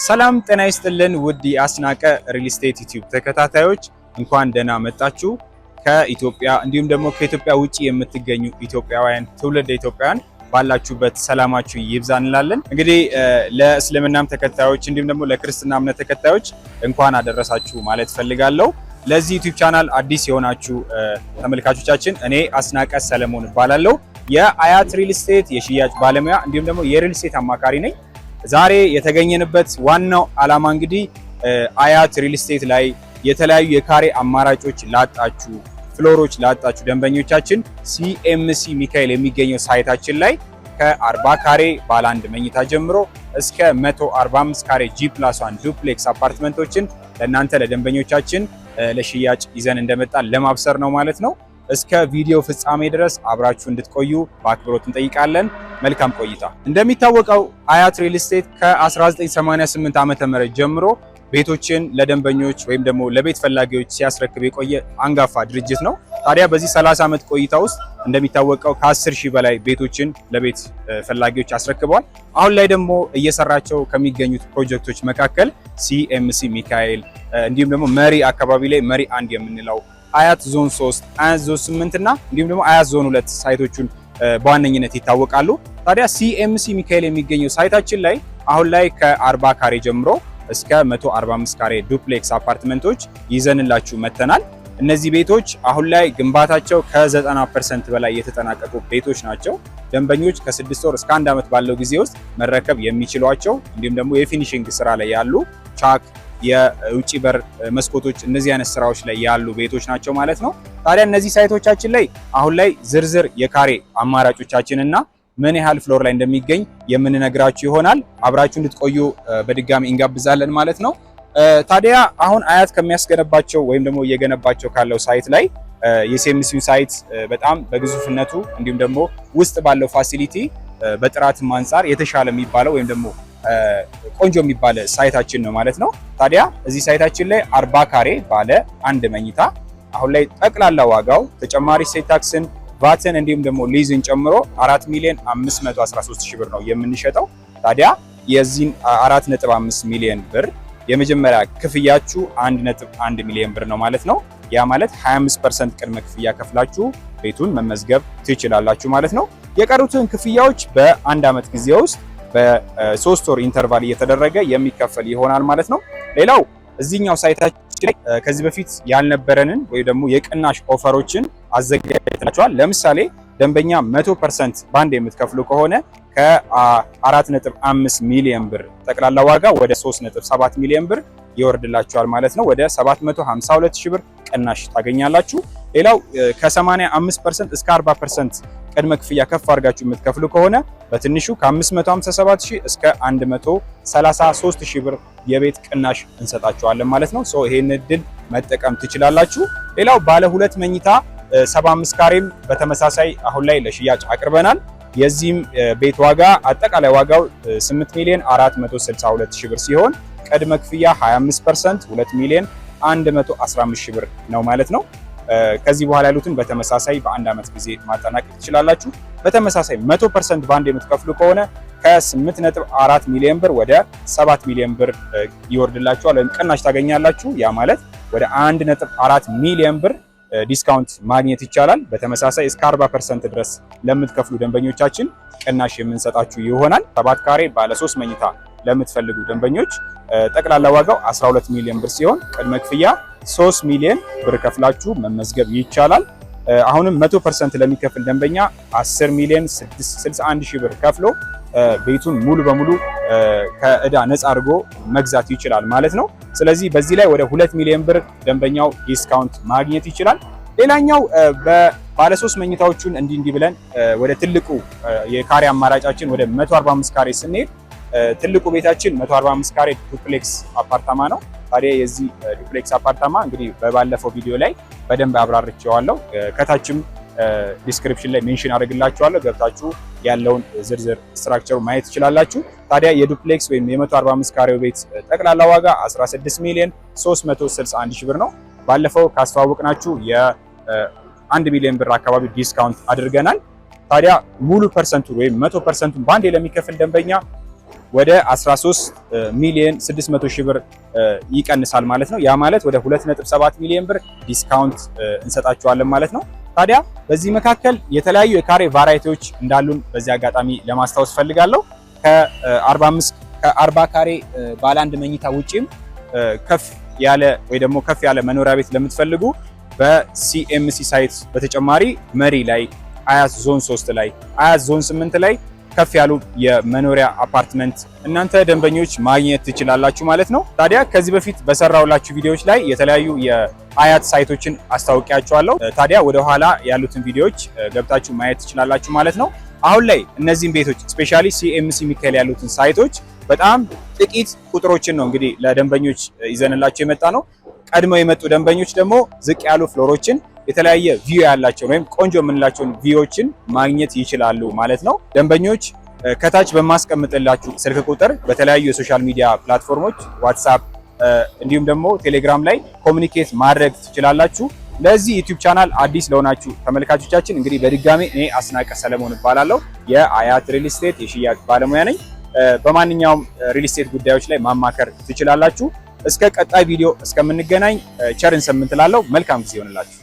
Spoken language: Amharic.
ሰላም ጤና ይስጥልን ውድ የአስናቀ ሪል ስቴት ዩቲዩብ ተከታታዮች፣ እንኳን ደህና መጣችሁ። ከኢትዮጵያ እንዲሁም ደግሞ ከኢትዮጵያ ውጭ የምትገኙ ኢትዮጵያውያን፣ ትውልደ ኢትዮጵያውያን ባላችሁበት ሰላማችሁ ይብዛ እንላለን። እንግዲህ ለእስልምናም ተከታዮች እንዲሁም ደግሞ ለክርስትና እምነት ተከታዮች እንኳን አደረሳችሁ ማለት ፈልጋለሁ። ለዚህ ዩቲዩብ ቻናል አዲስ የሆናችሁ ተመልካቾቻችን፣ እኔ አስናቀ ሰለሞን እባላለሁ። የአያት ሪል ስቴት የሽያጭ ባለሙያ እንዲሁም ደግሞ የሪል ስቴት አማካሪ ነኝ። ዛሬ የተገኘንበት ዋናው ዓላማ እንግዲህ አያት ሪል ስቴት ላይ የተለያዩ የካሬ አማራጮች ላጣችሁ፣ floor ኦች ላጣችሁ ደንበኞቻችን ሲኤምሲ ሚካኤል የሚገኘው site ኣችን ላይ ከ40 ካሬ ባለ አንድ መኝታ ጀምሮ እስከ 145 ካሬ G+1 duplex አፓርትመንቶችን ለእናንተ ለደንበኞቻችን ለሽያጭ ይዘን እንደመጣን ለማብሰር ነው ማለት ነው። እስከ ቪዲዮ ፍጻሜ ድረስ አብራችሁ እንድትቆዩ በአክብሮት እንጠይቃለን። መልካም ቆይታ። እንደሚታወቀው አያት ሪል ስቴት ከ1988 ዓመተ ምህረት ጀምሮ ቤቶችን ለደንበኞች ወይም ደግሞ ለቤት ፈላጊዎች ሲያስረክብ የቆየ አንጋፋ ድርጅት ነው። ታዲያ በዚህ 30 ዓመት ቆይታ ውስጥ እንደሚታወቀው ከ10 ሺህ በላይ ቤቶችን ለቤት ፈላጊዎች አስረክበዋል። አሁን ላይ ደግሞ እየሰራቸው ከሚገኙት ፕሮጀክቶች መካከል ሲኤምሲ ሚካኤል እንዲሁም ደግሞ መሪ አካባቢ ላይ መሪ አንድ የምንለው፣ አያት ዞን 3፣ አያት ዞን 8 እና እንዲሁም ደግሞ አያት ዞን 2 site ኦቹን በዋነኝነት ይታወቃሉ። ታዲያ ሲኤምሲ ሚካኤል የሚገኘው site ኣችን ላይ አሁን ላይ ከ40 ካሬ ጀምሮ እስከ 145 ካሬ duplex አፓርትመንቶች ይዘንላችሁ መተናል። እነዚህ ቤቶች አሁን ላይ ግንባታቸው ከ90% በላይ የተጠናቀቁ ቤቶች ናቸው። ደንበኞች ከ6 ወር እስከ አንድ ዓመት ባለው ጊዜ ውስጥ መረከብ የሚችሏቸው እንዲሁም ደግሞ የ finishing ስራ ላይ ያሉ፣ ቻክ፣ የውጭ በር መስኮቶች፣ እነዚህ አይነት ስራዎች ላይ ያሉ ቤቶች ናቸው ማለት ነው። ታዲያ እነዚህ site ኦቻችን ላይ አሁን ላይ ዝርዝር የካሬ አማራጮቻችን እና ምን ያህል floor ላይ እንደሚገኝ የምንነግራችሁ ይሆናል። አብራችሁ እንድትቆዩ በድጋሚ እንጋብዛለን ማለት ነው። ታዲያ አሁን አያት ከሚያስገነባቸው ወይም ደግሞ እየገነባቸው ካለው site ላይ የሲኤምሲው site በጣም በግዙፍነቱ እንዲሁም ደግሞ ውስጥ ባለው facility በጥራትም አንጻር የተሻለ የሚባለው ወይም ደግሞ ቆንጆ የሚባል site ኣችን ነው ማለት ነው። ታዲያ እዚህ site ኣችን ላይ 40 ካሬ ባለ አንድ መኝታ አሁን ላይ ጠቅላላ ዋጋው ተጨማሪ እሴት ታክስን፣ ቫትን እንዲሁም ደግሞ ሊዝን ጨምሮ 4 ሚሊዮን 513 ሺህ ብር ነው የምንሸጠው። ታዲያ የዚህን 4.5 ሚሊዮን ብር የመጀመሪያ ክፍያችሁ 1.1 ሚሊዮን ብር ነው ማለት ነው። ያ ማለት 25% ቅድመ ክፍያ ከፍላችሁ ቤቱን መመዝገብ ትችላላችሁ ማለት ነው። የቀሩትን ክፍያዎች በአንድ ዓመት ጊዜ ውስጥ በ3 ወር interval እየተደረገ የሚከፈል ይሆናል ማለት ነው። ሌላው እዚህኛው site ኣችን ላይ ከዚህ በፊት ያልነበረንን ወይ ደግሞ የቅናሽ offer ኦችን አዘጋጅተናቸዋል። ለምሳሌ ደንበኛ 100% ባንድ የምትከፍሉ ከሆነ ከ4.5 ሚሊዮን ብር ጠቅላላ ዋጋ ወደ 3.7 ሚሊዮን ብር ይወርድላችኋል ማለት ነው። ወደ 752 ሺህ ብር ቅናሽ ታገኛላችሁ። ሌላው ከ85% እስከ 40% ቅድመ ክፍያ ከፍ አድርጋችሁ የምትከፍሉ ከሆነ በትንሹ ከ557 ሺህ እስከ 133 ሺህ ብር የቤት ቅናሽ እንሰጣችኋለን ማለት ነው። So ይሄን እድል መጠቀም ትችላላችሁ። ሌላው ባለ ሁለት መኝታ 75 ካሬም በተመሳሳይ አሁን ላይ ለሽያጭ አቅርበናል። የዚህም ቤት ዋጋ አጠቃላይ ዋጋው 8 ሚሊዮን 462 ሺህ ብር ሲሆን ቅድመ ክፍያ 25% 2 ሚሊዮን 115 ሺህ ብር ነው ማለት ነው። ከዚህ በኋላ ያሉትን በተመሳሳይ በአንድ ዓመት ጊዜ ማጠናቀቅ ትችላላችሁ። በተመሳሳይ 100% በአንድ የምትከፍሉ ከሆነ ከ8.4 ሚሊዮን ብር ወደ 7 ሚሊዮን ብር ይወርድላችኋል ወይም ቅናሽ ታገኛላችሁ። ያ ማለት ወደ 1.4 ሚሊዮን ብር discount ማግኘት ይቻላል። በተመሳሳይ እስከ 40% ድረስ ለምትከፍሉ ደንበኞቻችን ቅናሽ የምንሰጣችሁ ይሆናል። 7 ካሬ ባለ 3 መኝታ ለምትፈልጉ ደንበኞች ጠቅላላ ዋጋው 12 ሚሊዮን ብር ሲሆን ቅድመ ክፍያ 3 ሚሊዮን ብር ከፍላችሁ መመዝገብ ይቻላል። አሁንም 100% ለሚከፍል ደንበኛ 10 ሚሊዮን 61 ሺህ ብር ከፍሎ ቤቱን ሙሉ በሙሉ ከእዳ ነፃ አድርጎ መግዛት ይችላል ማለት ነው። ስለዚህ በዚህ ላይ ወደ 2 ሚሊዮን ብር ደንበኛው discount ማግኘት ይችላል። ሌላኛው ባለ ሶስት መኝታዎቹን እንዲህ እንዲህ ብለን ወደ ትልቁ የካሬ አማራጫችን ወደ 145 ካሬ ስንሄድ ትልቁ ቤታችን 145 ካሬ duplex አፓርታማ ነው። ታዲያ የዚህ duplex አፓርታማ እንግዲህ በባለፈው ቪዲዮ ላይ በደንብ አብራርቼዋለሁ። ከታችም description ላይ mention አድርግላችኋለሁ። ገብታችሁ ያለውን ዝርዝር structure ኡ ማየት ትችላላችሁ። ታዲያ የ duplex ወይም የ145 ካሬው ቤት ጠቅላላ ዋጋ 16 ሚሊዮን 361 ሺህ ብር ነው። ባለፈው ካስተዋወቅናችሁ የ1 ሚሊዮን ብር አካባቢ discount አድርገናል። ታዲያ ሙሉ percent ኡ ወይም 100% ኡን በአንዴ ለሚከፍል ደንበኛ ወደ 13 ሚሊዮን 600 ሺህ ብር ይቀንሳል ማለት ነው። ያ ማለት ወደ 2.7 ሚሊዮን ብር discount እንሰጣችኋለን ማለት ነው። ታዲያ በዚህ መካከል የተለያዩ የካሬ variety ዎች እንዳሉን በዚህ አጋጣሚ ለማስታወስ ፈልጋለሁ። ከ45 ከ40 ካሬ ባለ አንድ መኝታ ውጪም ከፍ ያለ ወይ ደግሞ ከፍ ያለ መኖሪያ ቤት ለምትፈልጉ በሲኤምሲ site በተጨማሪ መሪ ላይ፣ አያት ዞን 3 ላይ፣ አያት ዞን 8 ላይ ከፍ ያሉ የመኖሪያ አፓርትመንት እናንተ ደንበኞች ማግኘት ትችላላችሁ ማለት ነው። ታዲያ ከዚህ በፊት በሰራሁላችሁ ቪዲዮዎች ላይ የተለያዩ የአያት site ኦችን አስተዋውቂያችኋለሁ። ታዲያ ወደ ኋላ ያሉትን ቪዲዮዎች ገብታችሁ ማየት ትችላላችሁ ማለት ነው። አሁን ላይ እነዚህን ቤቶች specially ሲኤምሲ ሚካኤል ያሉትን site ኦች በጣም ጥቂት ቁጥሮችን ነው እንግዲህ ለደንበኞች ይዘንላቸው የመጣነው። ቀድመው የመጡ ደንበኞች ደግሞ ዝቅ ያሉ floor ኦችን፣ የተለያየ view ያላቸውን ወይም ቆንጆ የምንላቸውን view ዎችን ማግኘት ይችላሉ ማለት ነው። ደንበኞች ከታች በማስቀምጥላችሁ ስልክ ቁጥር በተለያዩ የ social media platform ኦች ዋትሳፕ እንዲሁም ደግሞ ቴሌግራም ላይ communicate ማድረግ ትችላላችሁ። ለዚህ ዩቲዩብ ቻናል አዲስ ለሆናችሁ ተመልካቾቻችን እንግዲህ በድጋሚ እኔ አስናቀ ሰለሞን እባላለሁ። የአያት ሪል ስቴት የሽያጭ ባለሙያ ነኝ። በማንኛውም ሪል ስቴት ጉዳዮች ላይ ማማከር ትችላላችሁ። እስከ ቀጣይ ቪዲዮ እስከምንገናኝ ቸር እንሰንብት እላለሁ። መልካም ጊዜ ይሆንላችሁ።